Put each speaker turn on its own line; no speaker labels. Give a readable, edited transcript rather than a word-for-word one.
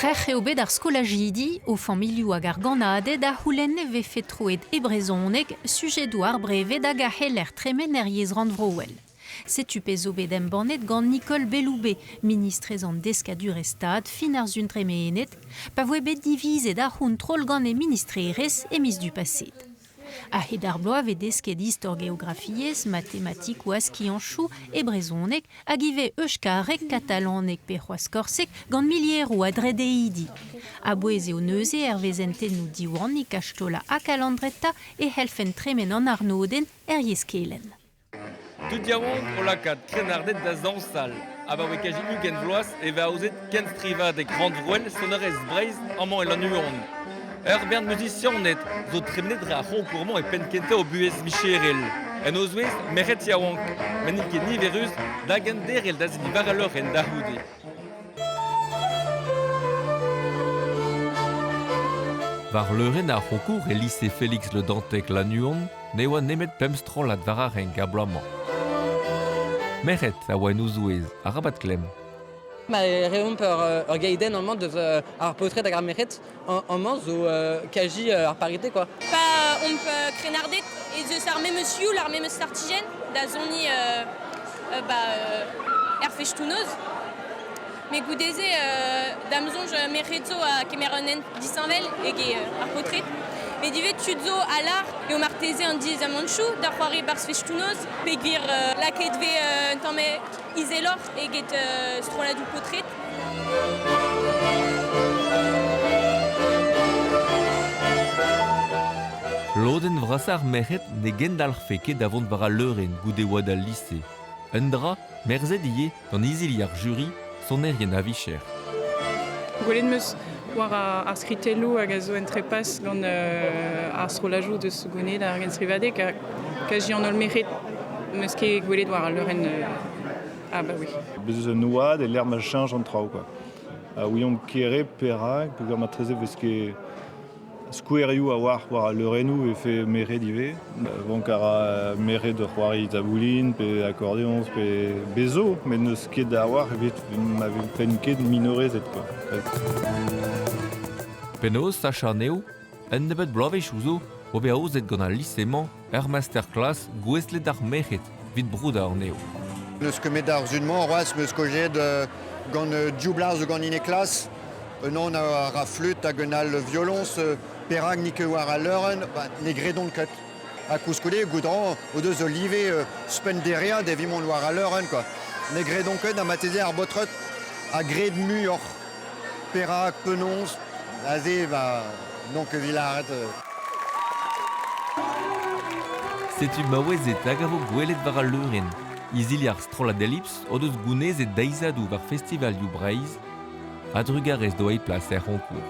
Trec'h eo bet ar skolajidi, o familhoù hag ar gannaded a c'houlenne vefe troet e brezhoneg sujedoù ar breved hag a c'heller tremen er yezh rannvroel. Setu pezh zo bet embannet gant Nicole Belloubet, ministrez an deskadurezh Stad fin ar sun tremenet, pa voe bet divizet ar c'hontrol gant he ministrerezh e miz Du paset. A-hed ar bloaz 'vez desket istor geografiezh, matematikoù ha skianchoù e brezhoneg hag ivez euskareg, katalaneg pe c'hoazh korseg gant milieroù a dredeidi. A-bouez eo neuze hervez hentennoù Diwan, Ikastola ha Kalandreta e c'hellfent tremen an arnodenn er yezh kelenn.
Tud yaouank o lakaat krennarded da zañsal. Abaoe kazi 20 vloaz e vez aozet kenstrivadeg rannvroel sonerezh Breizh amañ e Lannuon. Ur bern muzisianed zo tremenet dre ar c'hoñkour-mañ e penn-kentañ o buhez micherel. En o zouez merc'hed yaouank, met n'int ket niverus da genderc'hel da seniñ war al leurenn da c'houde. War leurenn ar c'hoñkour e lise Félix Le Dantec Lannuon ne oa nemet pemp strollad war ar renk ar bloaz-mañ. Merc'hed a oa en o zouez, arabat klemm.
Ma reomp ur gaidenn amañ deus ar paotred hag ar merc'hed amañ zo kaji ar parité quoi.
Pa omp krennarded ez eus ar memes youl, ar memes startijenn da soniñ ba er festoù-noz. Met goude-se, da'm soñj, merc'hed zo a kemer un hent disheñvel eget ar paotred. Met ivez tud zo a lâr eo marteze an diaezamantoù da c'hoari 'barzh festoù-noz peogwir lakaet 'vez un tamm izeloc'h eget strolladoù paotred.
Lodenn vrasañ ar merc'hed ne gendalc'hfe ket da vont war al leurenn goude oad al lise. Un dra merzet ivez gant izili ar juri, sonerien a-vicher.
Gwelet 'm eus war ar skritelloù hag a zo en trepas gant ar strollajoù deus Gwened ar genstrivadeg ha kazi an holl merc'hed 'm eus ket gwelet war al leurenn ah bah oui.
Bez eus un oad e lec'h ma cheñch an traoù quoi. A ouiomp kere perak peogwir marteze 'vez ket skouerioù a-walc'h war al leurennoù vefe merc'hed ivez. Vank a ra merc'hed c'hoari taboulin pe akordeoñs pe bez zo, met n'eus ket a-walc'h evit ma vefent ket minorezed quoi.
Penaos sachañ anezho? Un nebeud bloavezhioù zo o vezañ aozet gant al lise-mañ ur masterclass gouestlet d'ar merc'hed evit broudañ anezho.
N'eus ket met ar sun-mañ c'hoazh 'meus kaozeet gant div blaz zo ganin e klas. Un an a ra fleüt hag un all violoñs. Perak n'eo ket war al leurenn? Ba, ne gredont ket. Ha koulskoude, goudron o deus ul live ouzhpenn dereat evit mont war al leurenn quoi. Ne gredont ket ha marteze ar baotred a gred muioc'h. Perak, penaos, aze, ba, n'on ket evit lâret.
Setu maouezed hag a vo gwelet war al leurenn. Izili ar strollad Ellipse o deus gounezet deiziadoù war festivalioù Breizh a-drugarez d'o eil plas er c'hoñkour.